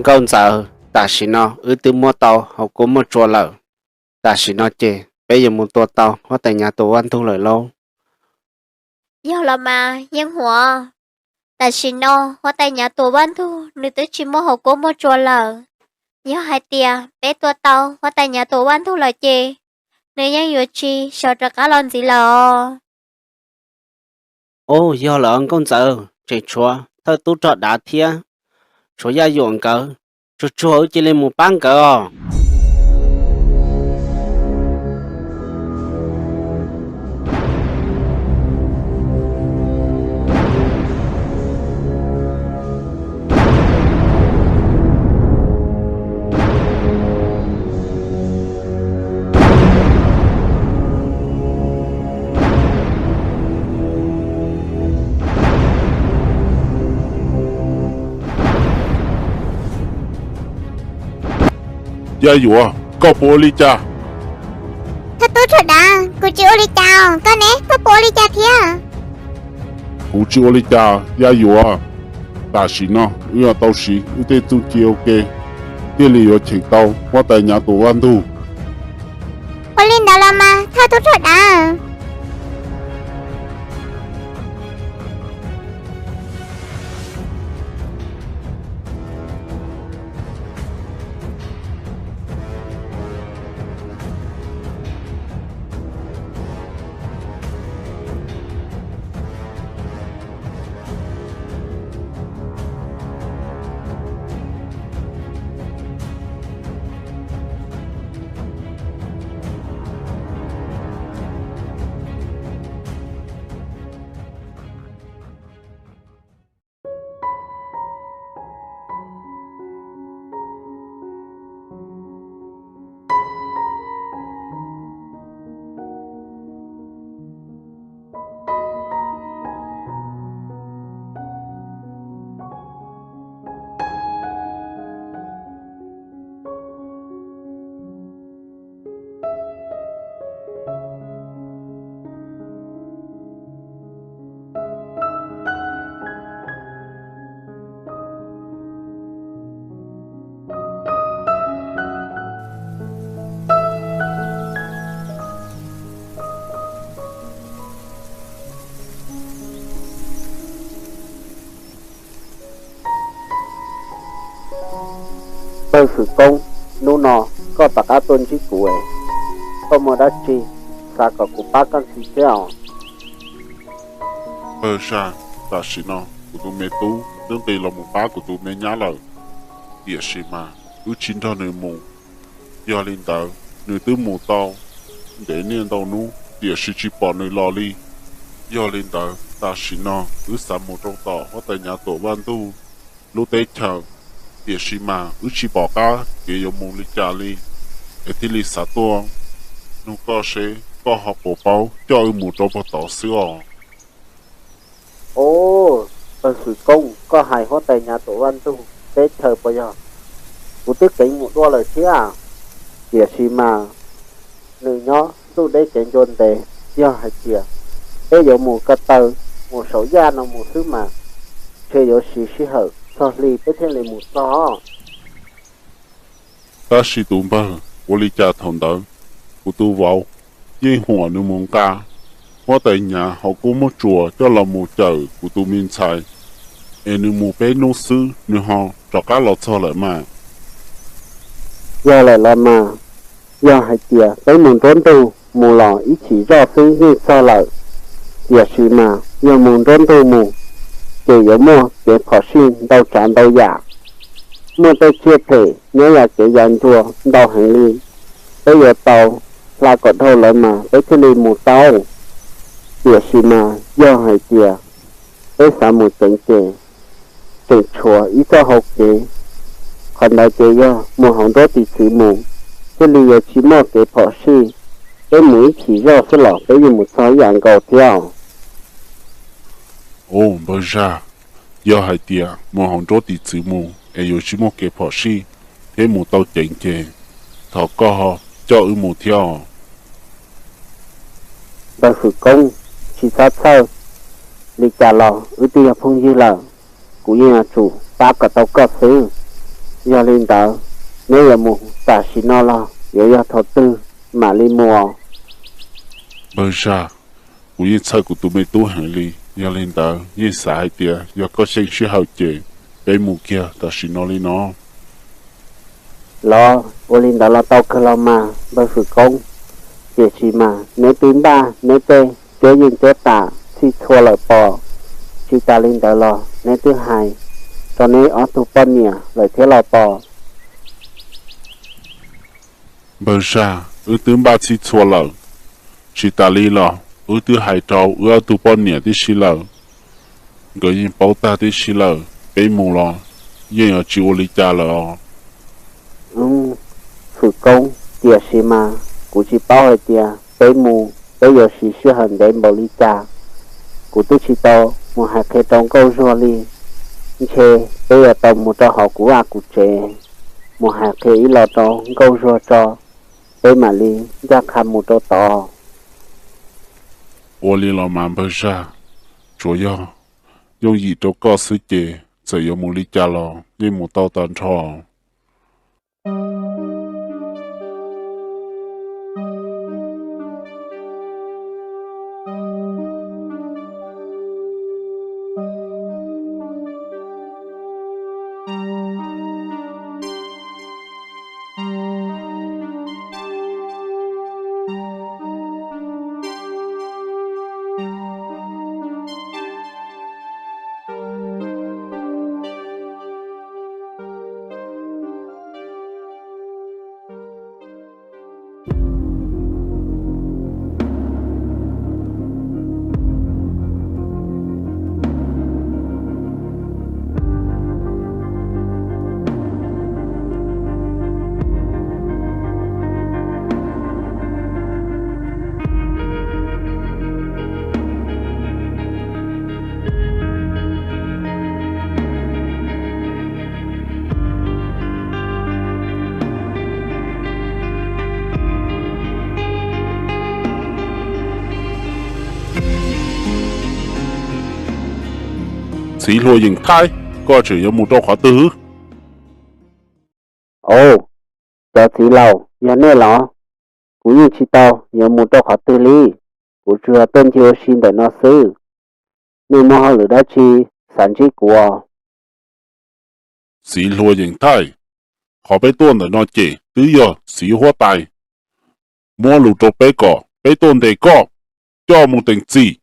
Nkauj Ntxawm, tam sim no wb twb muab tau hauv kuab muaj tsua lawm, tam sim no ces peb yuav mus tua tau huab tais Nyav tus vaj ntug lawm lauj. Yog los mas Yeej Huam, tam sim no huab tais Nyav tus vaj ntug nws twb tsis muaj hauv kuab muaj tsua lawm. Yog hais tias peb tua tau huab tais Nyav tus vaj ntug lawm ces nws yeej yuav tsis sawv rov qab los ntxiv lawm os. Ub, yog lawm Nkauj Ntxawm, tseem tshuav thawj tub rog Dav thiab tshuav Yaj Yuam nkawd, tsuag tsuag wb cia li mus pab nkawd os. Yaj Yuam, koj puas ua li cas? Thawj tub rog Dav, kuv tsis ua li cas, koj ne, koj puas ua li cas thiab? Kuv tsis ua li cas Yaj Yuam. Tam sim no wb yuav tau siv wb tej txuj ci ua ke thiaj li yuav cheem tau huab tais Nyav tus vaj ntug. Ua li ntawd los mas thawj tub rog Dav. Npawg Xwm Koob, hnub no koj rov qab tuaj ntsib kuv, koj muaj dab tsi xav kom kuv pab koj ntxiv thiab os? Npawg Zaj, tam sim no kuv tus me tub twb nqis los mus pab kuv tus me nyab lawm, tiam sis mas wb tsis nrog nws mus. Yog li ntawd nws twb mus tau ntev niaj ntau hnub tiam sis tsis pom nws los li. Yog li ntawd tam sim no wb xav mus rau tom huab tais Nyav tus vaj ntug lub teb chaws, tiam sis mas wb tsis pom qab kev yuav mus li cas li, es thiaj li xav tuaj nug koj seb koj ho puas paub coj wb mus rau puag tod xwb os. Os, Npawg Xwm Koob, koj hais huab tais Nyav tus vaj ntug teb chaws puas yog? Kuv twb keev mus dua lawm thiab, tiam sis mas nws nyob ntuj deb kev ncua ntev. Yog hais tias peb yuav mus ko taw, mus saum yaj no mus xwb mas ntshe yuav siv sij hawm txog hli peb thiaj li mus txog. Tab sis tus npawg, ua li cas thaum ntawd kuv tus vauv Yeej Huam nws mus nqa huab tais Nyav hauv kuab muaj tsuas coj los mus cawm kuv tus me ntxhais, es nws mus peb hnub xwb nws ho rov qab los txog lawm mas? Yog lawm los mas, yog hais tias peb mus nruab ntug mus los ib chim zoj xwb yeej txog lawm, tiam sis mas yog mus nruab ntug mus ces yuav muaj kev phom sij ntau tsav ntau yam, muaj tej tsiaj phem nyob yav kev yav ncua ntau heev li. Peb yuav tau hla kom dhau lawv mas peb thiaj li mus tau. Tiam sis mas yog hais tias peb xav mus ceev ces tseem tshuav ib txoj hau kev. Qhov ntawd ces yog mus hauv nruab tiv txwv mus, thiaj li yuav tsis muaj kev phom sij. Peb mus ib chim zoj xwb los peb yeej mus txog ib yam nkaus thiab. Os, npawg Zaj, yog hais tias mus hauv nruab tiv txwv mus es yuav tsis muaj kev phom sij thiab mus tau ceev ces thov koj coj wb mus thiab os. Npawg Xwm Koob, tsis txhob txhawj, li cas los wb twb yog phooj ywg lawm, kuv yeej yuav tsum pab kom tau koj xwb. Yog li ntawd, neb yuav mus tam sim no los yuav yog thaum twg mam li mus? Npawg Zaj, kuv yeej txhawj kuv tus me tub heev li. Yog li ntawd yeej xav hais tias yog koj xyeej sij hawm ces peb mus kiag tam sim no li no. Los ua li ntawd los tau kawg los mas npawg Fwm Koob, tiam sis mas neb twb npaj neb tej cuab yeej cuab tam txhij txhua lawm pom, tsis tas li ntawd los neb twb hais rau neb ob tug poj niam lawm thiab los pom? Npawg Zaj, wb twb npaj txhij txhua lawm, tsis tas li los wb twb hais rau wb ob tug poj niam tib si lawm, nkawd yeej paub tag tib si lawm, peb mus los yeej yuav tsis ua li cas lawm os. Fwm Koob, tiam sis mas kuv tsis paub hais tias peb mus peb yuav siv sij hawm ntev npaum li cas. Kuv twb tsis tau mus hais qhia rau Nkauj Zuag li, ntshe peb yuav tau mus rau hauv kuv vaj kuv tsev, mus hais qhia ib los rau Nkauj Zuag tso, peb mam li ncaj qha mus rau tod. Ua li los mas npawg Zaj, tsuas yog yooj yim rau koj xwb ces txawm yuav mus li cas los yeej mus tau tag nrho. Txiv hluas Yeem Thaij, koj tseem yuav mus rau qhov twg? Au, cov txiv laus, yog nej los? Kuv yeej tsis tau yuav mus rau qhov twg li, kuv tsuas yog tuaj ncig ua si ntawm no xwb. Nej muaj hauj lwm dab tsi xav ntsib kuv? Txiv hluas Yeem Thaij, qhov peb tuaj ntawm no ces twb yog txiv huab tais muab lus rau peb kom peb tuaj ntes koj coj mus teem txim.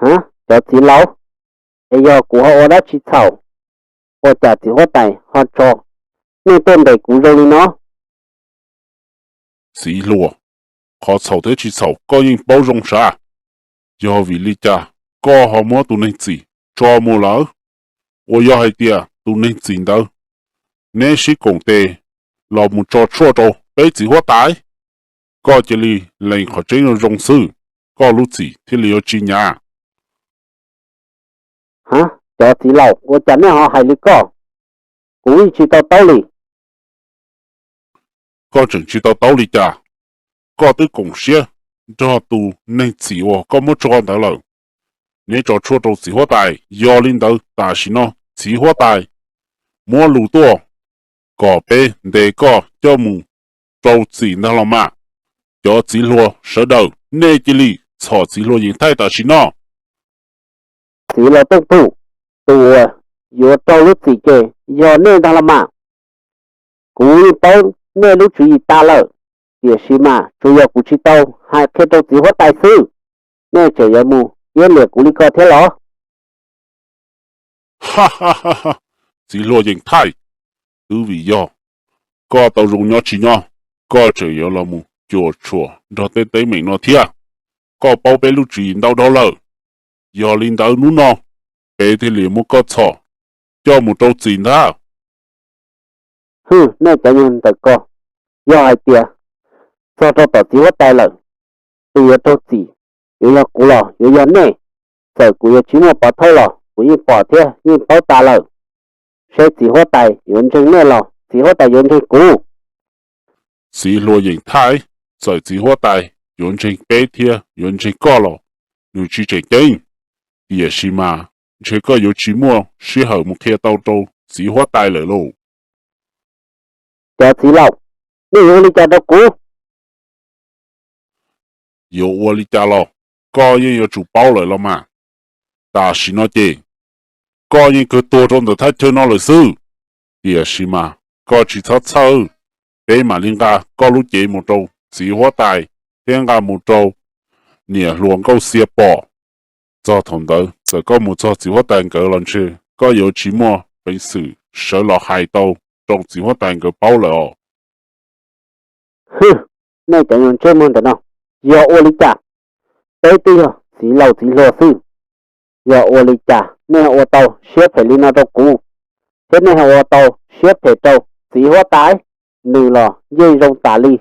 Ha, cov txiv laus, es yog kuv ho ua dab tsi txhaum, ua cas txiv huab tais ho tso nej tuaj ntes kuv zoo li no? Txiv hluas, qhov txhaum thiab tsis txhaum koj yeej paub zoo sav. Yog vim li cas koj ho muab tus neeg txim tso mus lawm? Uas yog hais tias tus neeg txim ntawd neb sib koom tes los mus tso tshuaj rau peb txiv huab tais, koj cia li lees qhov tseeb zoo zoo xwb, koj lub txim thiaj li yuav tsis hnyav. Ha, cov txiv laus, ua cas nej ho hais li koj? Kuv yeej tsis to taub li. Koj tseem tsis to taub li cas? Koj twb koom siab nrog tus neeg txim uas koj muab tso ntawd lawm. Neb tso tshuaj rau txiv huab tais, yog li ntawd tam sim no txiv huab tais muab lus tuaj kom peb ntes koj coj mus rau txim ntag los mas. Cov txiv hluas sawv daws, nej cia li txhom txiv hluas Yeem Thaij tam sim no. Txiv laus Tooj Pum, tus uas yuav raug lub txim ces yog nej ntag los mas. Kuv yeej paub nej lub tswv yim tas lawm, tiam sis mas tsuas yog kuv tsis tau hais qhia rau txiv huab tais xwb, nej tseem yuav mus iab liam kuv li ko thiab los? Txiv hluas Yeem Thaij, twb vim yog koj tau zoo nyob tsis nyob, koj tseem yuav los mus cuam tshuam nrog tej teeb meem no thiab. Koj paub peb lub tswv yim ntau dhau lawm, yog li ntawd hnub no peb thiaj li muab koj txhom coj mus rau txim ntag. Hwm, nej cov nyuag ntawm ko, yog hais tias txog rau tom txiv huab tais lawm, tus yuav raug txim yuav yog kuv los yuav yog nej? Txawm kuv yuav tsis muaj pov thawj los kuv yeej pom thiab yeej paub tas lawm. Seb txiv huab tais yuav ntseeg nej los txiv huab tais yuav ntseeg kuv? Txiv hluas Yeem Thaij, txawm txiv huab tais yuav ntseeg peb thiab yuav ntseeg koj los nws tsis tseem ceeb. Tiam sis mas ntshe koj yuav tsis muaj sij hawm mus qhia tau rau txiv huab tais lawm lauj. Cov txiv laus, nej yuav ua li cas rau kuv? Yuav ua li cas los koj yeej yuav tsum paub lawm los mas. Tam sim no ces koj yeej kawg tuag rau ntawm thaj chaw no lawm xwb. Tiam sis mas koj tsis txhob txhawj, peb mam li nqa koj lub cev mus rau txiv huab tais thiab nqa mus rau niam hluas Nkauj Xia pom. Txog thaum ntawd txawm koj mus txog txiv huab tais nkawd los ntshe koj yuav tsis muaj peev xwm sawv los hais tau rau txiv huab tais nkawd paub lawm os. Hwm, nej cov nyuag ntsej muag ntawm no, yog ua li cas? Peb twb yog txiv laus txiv hluas xwb, yog ua li cas nej ho ua tau siab phem li no rau kuv, thiab nej ho ua tau siab phem rau txiv huab tais? Nws los yeej zoo tas li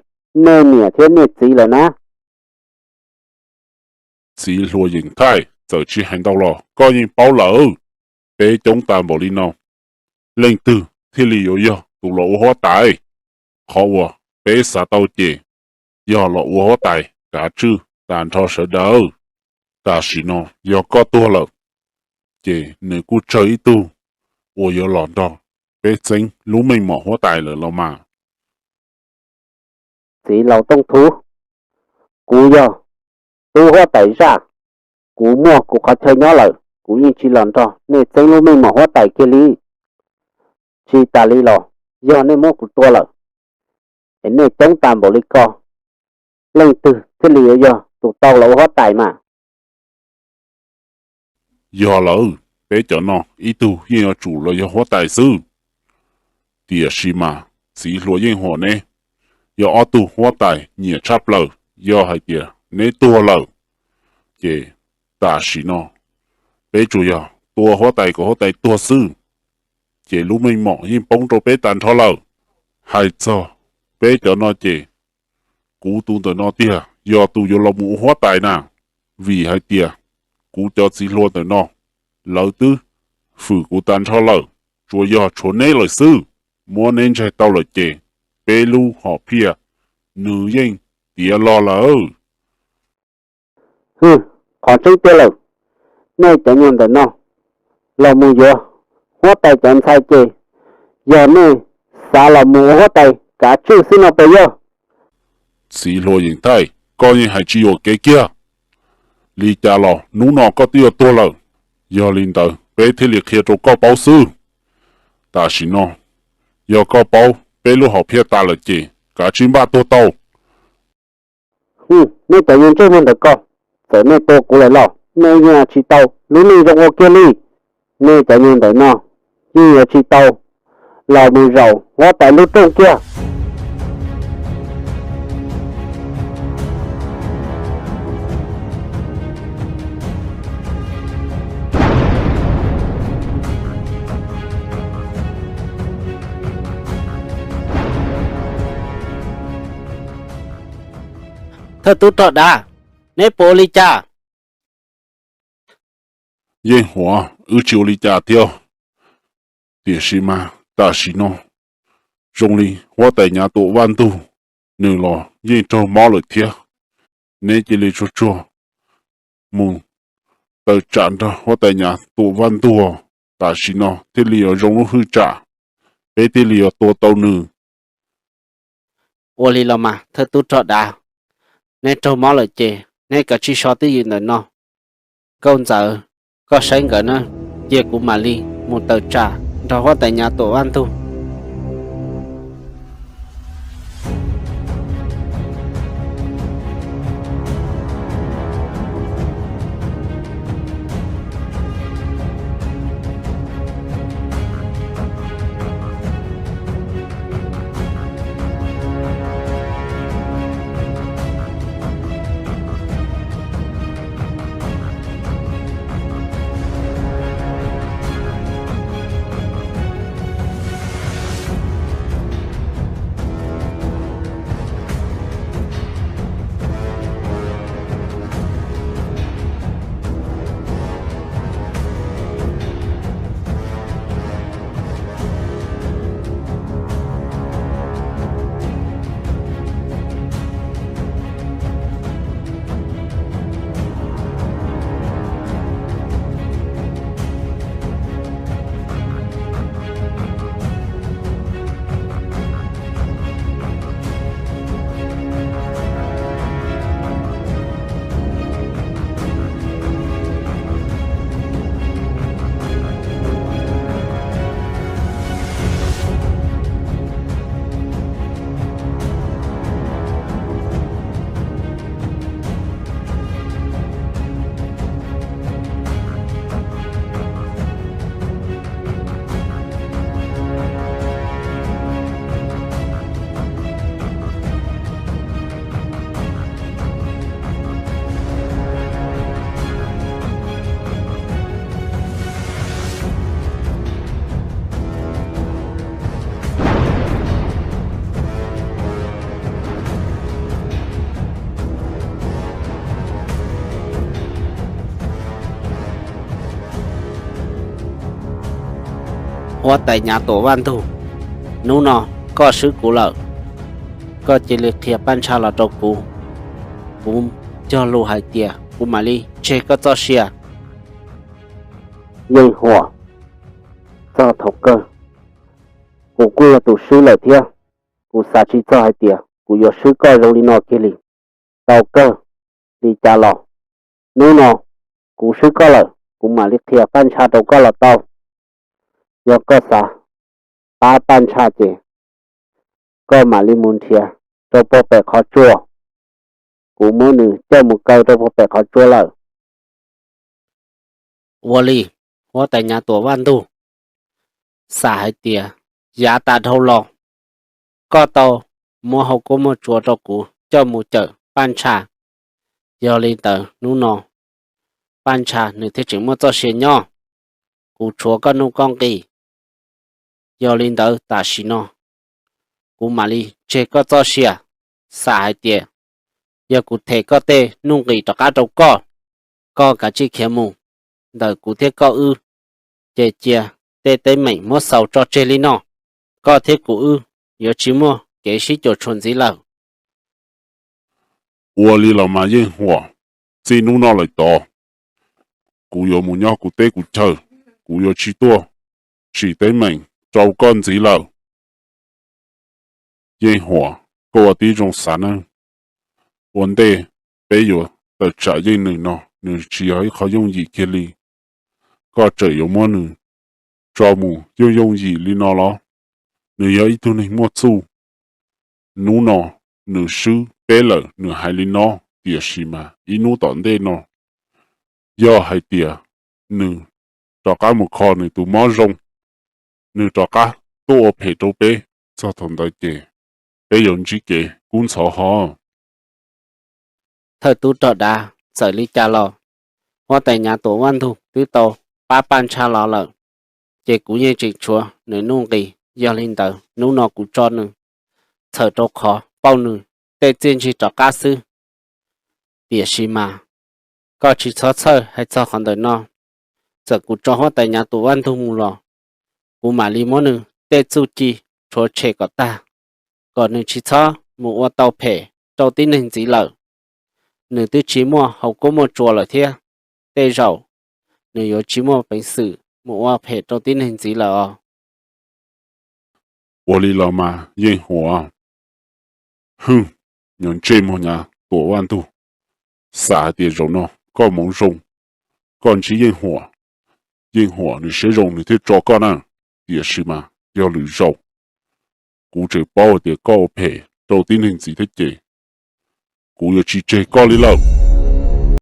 nej niam thiab nej txiv lawm na. Txiv hluas Yeem Thaij, txawm tsis hais ntau los koj yeej paub lawm, peb coob tas npaum li no, leej twg thiaj li yuav yog tus los ua huab tais? Qhov uas peb xav tau ces yog los ua huab tais kav tswj tas nrho sawv daws. Tam sim no yog koj tuag lawm, ces nws kuj tsawg ib tug uas yuav los nrog peb txeeb lub meej mom huab tais lawm los mas. Txiv laus Tooj Thuv, kuv yog tub huab tais zaj, kuv muaj kuv qhov chaw nyob lawm, kuv yeej tsis los nrog nej txeeb lub meej mom huab tais kiag li. Tsis tas li los yog nej muab kuv tua lawm, es nej coob tas npaum li ko, leej twg thiaj li yuav yog tus tau los ua huab tais mas? Yog lawm, peb cov no ib tug yeej yuav tsum los yog huab tais xwb. Tiam sis mas txiv hluas Yeej Huam neb yog ob tug huab tais nyiam tshaj plaws, yog hais tias neb tuag lawm, ces tam sim no peb tsuas yog tua huab tais kom huab tais tuag xwb, ces lub meej mom yeej poob rau peb tas nrho lawm. Hais txog peb cov no ces kuv tus ntawm no tiag yog tus yuav los mus ua huab tais na, vim hais tias kuv cov txiv hluas ntawm no lawv twb fwm kuv tas nrho lawm, tsuas yog tshuav neb lawm xwb. Muab neb ntsaig tau lawm ces peb lub hom phiaj nws yeej tiav los lawm. Hwm, qhov tseeb tiag lawm, nej cov nyuag ntawm no los mus yuav huab tais cov ntxhais ces yog nej xav los mus ua huab tais kav tswj xwb no puas yog? Txiv hluas Yeem Thaij, koj yeej hais tsis yuam kev kiag. Li cas los hnub no koj twb yuav tuag lawm, yog li ntawd peb thiaj li qhia rau koj paub xwb. Tam sim no yog koj paub peb lub hom phiaj tas lawm ces kav tsij npaj tuag tau. Hwm, nej cov nyuag ntsej muag ntawm ko, txawm nej tua kuv lawm los nej yeej tsis tau lub neej zoo ua kiag li. Nej cov nyuag ntawm no yeej yuav tsis tau los mus zaum huab tais lub rooj kiag. Thawj tub rog dav, neb puas ua li cas? Yeej Huam, wb tsis ua li cas thiab, tiam sis mas tam sim no zoo li huab tais Nyav Tuam Vaj Ntug nws los yeej raug mob lawm thiab. Neb cia li tsuag tsuag mus tawm tsam nrog huab tais Nyav Tuam Vaj Ntug, tam sim no thiaj li yuav zoo lub hwj tsam, peb thiaj li yuav tua tau nws. Ua li los mas thawj tub rog dav, neb raug mob lawm ces neb kav tsij so twj ywm ntawm no. Nkauj Ntxawm, koj saib nkawd na, cia kuv mam li mus tawm tsam nrog huab tais Nyav Tuam Vaj Ntug. Huab tais Nyav Tuam Vaj Ntug, hnub no koj swb kuv lawm, koj cia li qhia Paj Ntsha los rau kuv. Kuv cog lus hais tias kuv mam li tseg koj txoj sia. Yeej Huam, txog thaum kawg kuv kuj yog tus swb lawm thiab. Kuv xav tsis txog hais tias kuv yuav swb koj zoo li no kiag li. Tau kawg, li cas los hnub no kuv swb koj lawm, kuv mam li qhia Paj Ntsha rau koj los tau. Yog koj xav pab Paj Ntsha ces koj mam li mus nrhiav rau puag pem qhov tsua. Kuv muab nws coj mus kaw rau puag pem qhov tsua lawm. Ua li, huab tais Nyav Tuam Vaj Ntug, xam hais tias yav tas dhau los koj tau muab hau kuab muaj tsua rau kuv coj mus cawm Paj Ntsha. Yog li ntawd hnub no Paj Ntsha nws thiaj tseem muaj txoj sia nyob. Kuv tshuav koj nuj koj nqis. Yog li ntawd tam sim no kuv mam li tseg koj txoj sia. Xam hais tias yog kuv them koj tej nuj nqis rov qab rau koj, koj kav tsij khiav mus. Ntawm kuv thiab koj wb, ces cia tej teeb meem muab xaus tso tseg li no. Koj thiab kuv wb yuav tsis muaj kev sib cuam tshuam ntxiv lawm. Ua li los mas Yeej Huam, txij hnub no lawm tod, kuv yuav mus nyob kuv teb kuv chaw, kuv yuav tsis tuaj tsim teeb meem rau koj ntxiv lawm. Yeej Huam, koj ua tib zoo xav nawb. Ua ntej peb yuav tawm tsam Yeej Nws no, nws tsis yog ib qho yooj yim kiag li. Koj tseem yuav muab nws tso mus yooj yooj yim li no los? Nws yog ib tug neeg muaj txuj. Hnub no nws swb peb lawm nws hais li no, tiam sis mas ib hnub tom ntej no yog hais tias nws rov qab mus kho nws tus mob zoo, nws rov qab tuaj ua phem rau peb, txog thaum ntawd ces peb yuav ntsib kev kub ntxhov hov. Thawj tub rog dav, txawm li cas los huab tais Nyav Tuam Vaj Ntug twb tau pab Paj Ntsha los lawm, ces kuv yeej tseem tshuav nws nuj nqis. Yog li ntawd hnub no kuv tso nws txhawm rau qhov pauj nws tej txiaj ntsig rov qab xwb. Tiam sis mas koj tsis txhob txhawj hais txog qhov ntawm no. Txawm kuv tso huab tais Nyav Tuam Vaj Ntug mus los kuv mam li muab nws tej txuj ci rhuav tshem kom tag, kom nws tsis txhob mus ua tau phem rau tib neeg ntxiv lawm. Nws twb tsis muaj hau kuab muaj tsua lawm thiab, tej zaum nws yuav tsis muaj peev xwm mus ua phem rau tib neeg ntxiv lawm os. Ua li los mas Yeej Huam. Hwj, nyuag ntsej muag Nyav Tuam Vaj Ntug, xav hais tias zaum no koj hmoov zoo, koj ntsib Yeej Huam, Yeej Huam nws siab zoo nws thiaj tso koj na. Tiam sis mas yog lwm zaus kuv tseem paub hais tias koj ua phem rau tib neeg ntxiv thiab ces kuv yuav tsis tseg koj li lawm.